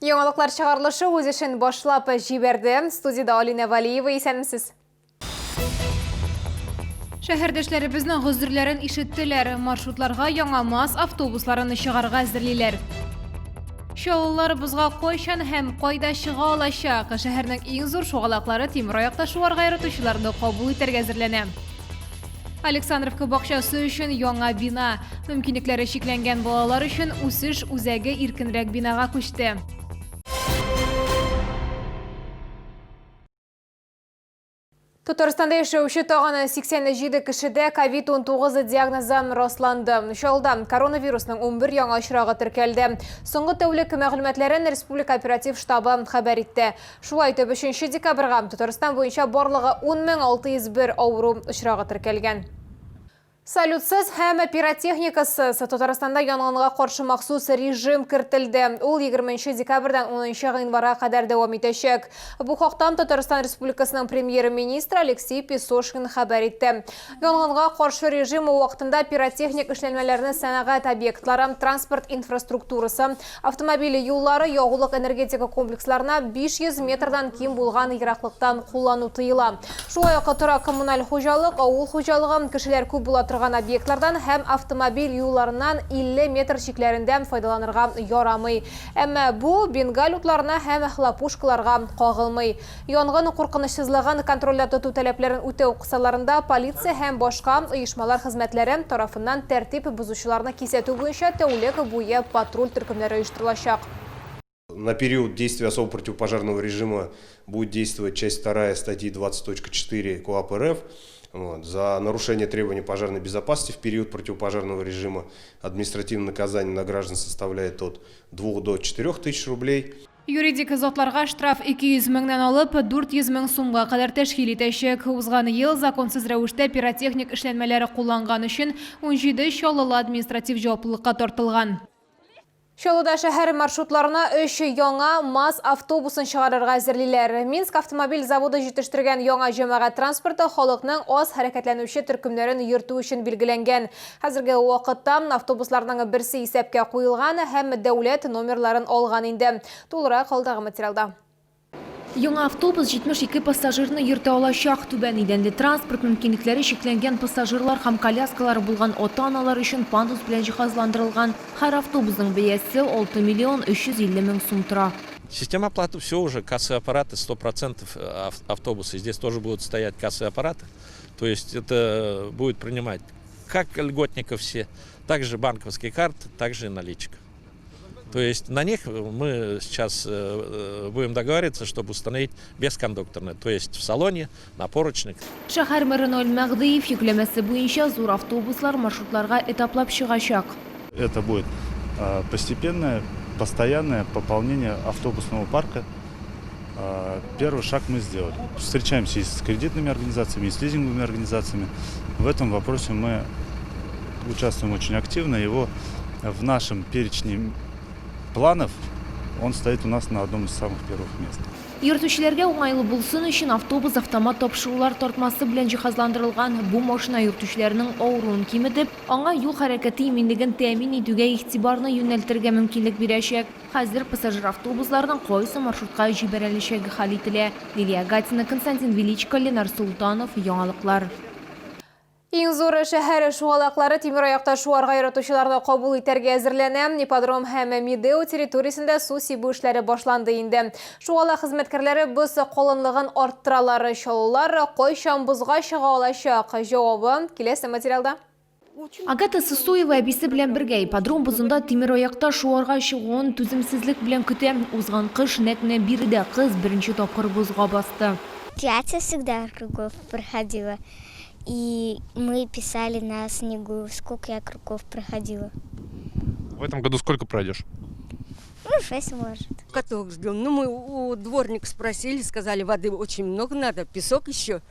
Яңалыклар чыгарылышы үз эшен башлап җибәрде. Студиядә Алинә Валиева, исәнмесез. Шәһәрдәшләребезнең гозерләрен ишеттеләр. Маршрутларга яңа МАЗ автобусларын чыгарга әзерлиләр. Чаллылар бозга кайчан һәм кайда чыга алачак? Шәһәрнең иң зур шугалаклары тимераякта шуарга яратучыларны кабул итәргә әзерләнә. Александровка бакчасы өчен яңа бина. Мөмкинлекләре чикләнгән балалар өчен үсеш үзәге иркенрәк бинага күчте. Татарстанда яшәүче тагын 87 кешедә COVID-19 диагнозы расланды. Чаллыда коронавирусның 11 яңа очрагы теркәлде. Соңгы тәүлек мәгълүматларын Республика оператив штабы хәбәр итте. Шулай итеп, 3 декабрьгә Татарстан буенча барлыгы 10601 авыру очрагы теркәлгән. Салютсыз һәм пиротехникасыз Татарстанда янгынга каршы махсус режим кертелде. Ул 20 декабрьдән 10 гыйнварга кадәр дәвам итәчәк. Бу хакта Татарстан Республикасының премьер-министры Алексей Песошин хәбәр итте. Янгынга каршы режим вакытында пиротехник эшләнмәләрне сәнәгать объектлары, транспорт инфраструктурасы, Автомобиль юллары, ягулык-энергетика комплексларына 500 метрдан ким булган ераклыктан куллану тыела. Шулай ук торак-коммуналь хуҗалык, авыл хуҗалыгы, кешеләр күп була торган объектлардан һәм автомобиль юлларыннан 50 метр чикләрендә файдаланырга ярамый. Әмма бу бенгаль утларына һәм хлопушкаларга кагылмый. Янгын куркынычсызлыгын контрольдә тоту таләпләрен үтәү кысаларында полиция һәм башка оешмалар хезмәтләре тарафыннан тәртип бозучыларны кисәтү буенча тәүлек буе патруль төркемнәре оештырылачак. На период действия особого противопожарного режима будет действовать часть вторая статьи 20.4 КоАП РФ. Вот. За нарушение требований пожарной безопасности в период противопожарного режима административное наказание на граждан составляет от 2 до 4 тысяч рублей. Юридик затларга штраф 200 меңнән алып 400 мең сумга кадәр тәшкил итәчәк. Узган ел законсыз рәвештә пиротехник эшләнмәләре кулланган өчен 17 чаллылы административ җаваплылыкка тартылган. Чаллыда шәһәр маршрутларына өч яңа МАЗ автобусын чыгарырга әзерлиләр. Минск автомобиль заводы җитештергән яңа җәмәгать транспорты халыкның аз хәрәкәтләнүче төркемнәрен йөртү өчен билгеләнгән. Хәзерге вакытта автобусларның берсе исәпкә куелган һәм дәүләт номерларын алган инде. Тулырак алдагы материалда. Яңа автобус 72 пассажирны йөртә алачак. Түбән идәнле транспорт мөмкинлекләре чикләнгән пассажирлар һәм коляскалары булган ата-аналар өчен пандус белән җиһазландырылган. Һәр автобусның бәясе 6 миллион 350 мең сум тора. Система оплаты все уже, кассовые аппараты 100% автобусы. Здесь тоже будут стоять кассовые аппараты. То есть это будет принимать как льготников все, также банковские карты, также и наличка. То есть на них мы сейчас будем договариваться, чтобы установить бескондукторные, то есть в салоне, на поручнях. Шәһәр мэры Наил Мәһдиев йөкләмәсе буенча зур автобуслар маршрутларга этаплап чыгачак. Это будет постепенное, постоянное пополнение автобусного парка. Первый шаг мы сделали. Встречаемся и с кредитными организациями, и с лизинговыми организациями. В этом вопросе мы участвуем очень активно. Его в нашем перечне планов он стоит у нас на одном из самых первых мест. Йөртүчеләргә уңайлы булсын өчен автобус автомат тапшырулар тартмасы белән җиһазландырылган. Бу машина йөртүчеләрнең авыруын киметеп, аңа юл хәрәкәте иминлеген тәэмин итүгә игътибарны юнәлтергә мөмкинлек бирәчәк. Хәзер пассажир автобусларның кайсы маршрутка җибәреләчәге хәл ителә. Лилия Гатина, Константин Величко, Ленар Солтанов, Яңалыклар. Иң зур шәһәр шугалаклары тимераякта шуарга яратучыларны кабул итәргә әзерләнә. Ипподром һәм Медео территориясендә су сибү эшләре башланды инде. Шугалак хезмәткәрләре боз калынлыгын арттыралар. Чаллылар кайчан бозга чыга алачак? Җавабы киләсе материалда. Агата Сысоева әбисе белән бергә ипподром бозында тимераякта шуарга чыгуын түземсезлек белән көтә. Узган кыш нәкъ менә биредә кыз беренче тапкыр бозга басты. Тятя всегда кругов проходила, и мы писали на снегу, сколько я кругов проходила. В этом году сколько пройдешь? Ну, 6, может. Каток ждем. Ну, мы у дворника спросили, сказали, воды очень много надо, песок еще.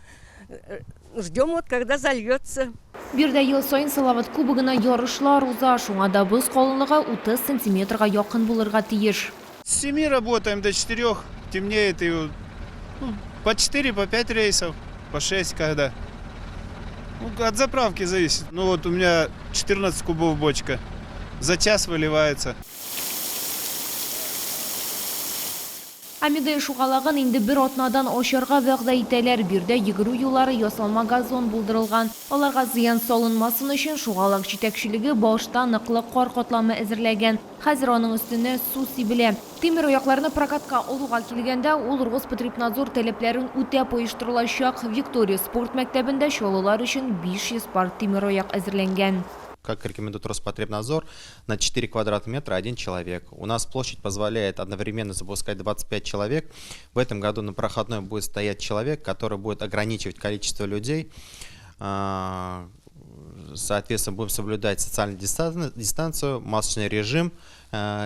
Ждем вот, когда зальется. Биредә ел саен Салават Кубогына ярышлар уза, шуңа да боз калынлыгы 30 сантиметрга якын булырга тиеш. С семи работаем до четырех, темнеет и ну, по 4, по 5 рейсов, по 6 когда. Ну, от заправки зависит. Ну вот у меня 14 кубов бочка. За час выливается. Амедея шугалагын инде бер атнадан ачарга вәгъдә итәләр. Биредә йөгерү юллары, ясалма газон булдырылган. Аларга зыян салынмасын өчен шугалак җитәкчелеге башта ныклы кар катламы әзерләгән. Хәзер аның өстенә су сибелә. Тимераякларны прокатка алуга килгәндә, ул Роспотребнадзор таләпләрен үтәп оештырылачак. Виктория спорт мәктәбендә чаллылар өчен 500 пар тимераяк әзерләнгән. Как рекомендует Роспотребнадзор, на 4 квадратных метра один человек. У нас площадь позволяет одновременно запускать 25 человек. В этом году на проходной будет стоять человек, который будет ограничивать количество людей. Соответственно, будем соблюдать социальную дистанцию, масочный режим,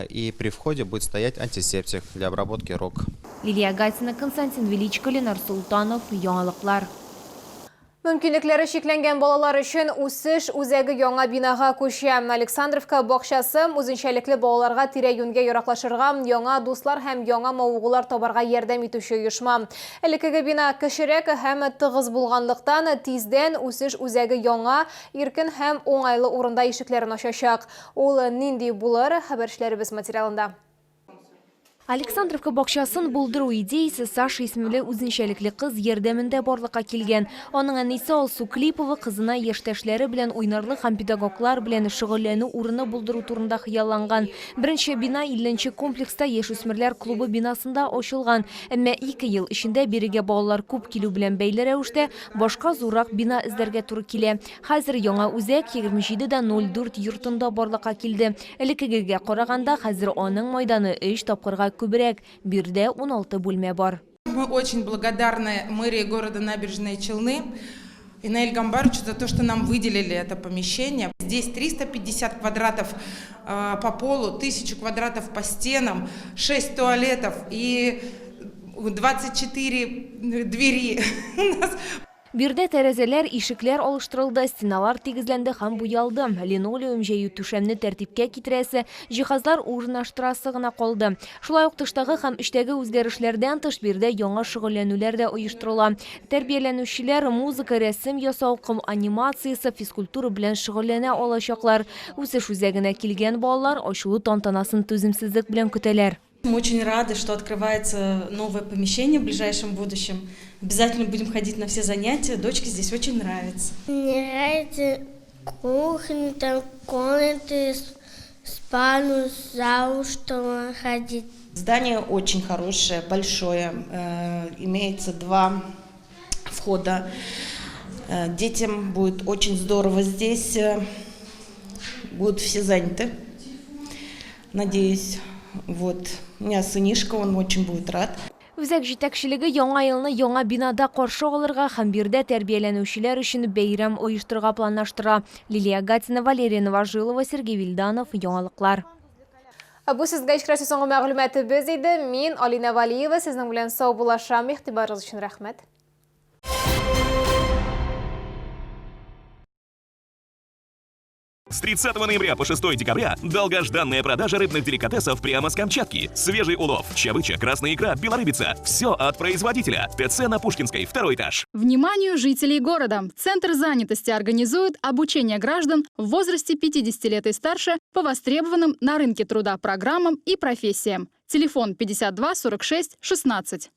и при входе будет стоять антисептик для обработки рук. Лилия Гатина, Константин Величко, Ленар Султанов, Яңалыклар. Мөмкинлекләре чикләнгән балалар өчен үсеш үзәге яңа бинага күчә. Александровка бакчасы үзенчәлекле балаларга тирә-юньгә яраклашырга, яңа дуслар һәм яңа мавыгулар табарга ярдәм итүче оешма. Элеккеге бина кечерәк һәм тыгыз булганлыктан, тиздән үсеш үзәге яңа, иркен һәм уңайлы урында ишекләрен ачачак. Ул нинди булыр, хәбәрчеләребез материалында. Александровка бакчасын булдыру идеясе Саша исемле үзенчәлекле кыз ярдәмендә барлыкка килгән. Аның әнисе Алсу Клипова кызына яшьтәшләре белән уйнарлык һәм педагоглар белән шөгыльләнү урыны булдыру турында хыялланган. Беренче бина 50 нче комплекста яшүсмерләр клубы бинасында ачылган. Әмма ике ел эчендә бирегә балалар күп килү белән бәйле рәвештә башка зуррак бина эзләргә туры килә. Хәзер яңа үзәк 27 дә 04 йортында барлыкка килде. Элеккегегә караганда хәзер аның мәйданы өч тапкырга күбрәк. Биредә 16 бүлмә бар. Мы очень благодарны мэрии города Набережные Челны и Наиль Гамбаровичу за то, что нам выделили это помещение. Здесь 350 квадратов по полу, 1000 квадратов по стенам, 6 туалетов и 24 двери у нас. Биредә тәрәзәләр, ишекләр алыштырылды, стеналар тигезләнде һәм буялды. Линолеум җәю, түшәмне тәртипкә китерәсе, җиһазлар урнаштырасы гына калды. Шулай ук тыштагы һәм эчтәге үзгәрешләрдән тыш биредә яңа шөгыльләнүләр дә оештырыла. Тәрбияләнүчеләр музыка, рәсем ясау, ком анимациясе, физкультура белән шөгыльләнә алачаклар. Үсеш үзәгенә килгән балалар ачылу тантанасын түземсезлек белән көтәләр. Мы очень рады, что открывается новое помещение в ближайшем будущем. Обязательно будем ходить на все занятия. Дочке здесь очень нравится. Мне нравится кухня, там комнаты, спальню, зал, что ходить. Здание очень хорошее, большое. Имеется два входа. Детям будет очень здорово здесь. Будут все заняты. Надеюсь. Вот. У меня сынишка, он очень будет рад. Үзәк җитәкчелеге яңа елны яңа бинада каршы алырга һәм биредә тәрбияләнүчеләр өчен бәйрәм оештырырга планлаштыра. Лилия Гатина, Валерия Новожилова, Сергей Вильданов, Яңалыклар. Бу сезгә ишкерәсе соңгы мәгълүматыбыз иде. Мин Алина Валиева сезнең белән саубуллашам. Игътибарыгыз өчен рәхмәт. С 30 ноября по 6 декабря долгожданная продажа рыбных деликатесов прямо с Камчатки. Свежий улов, чавыча, красная икра, белорыбица. Все от производителя. ТЦ на Пушкинской, второй этаж. Вниманию жителей города! Центр занятости организует обучение граждан в возрасте 50 лет и старше по востребованным на рынке труда программам и профессиям. Телефон 52 46 16.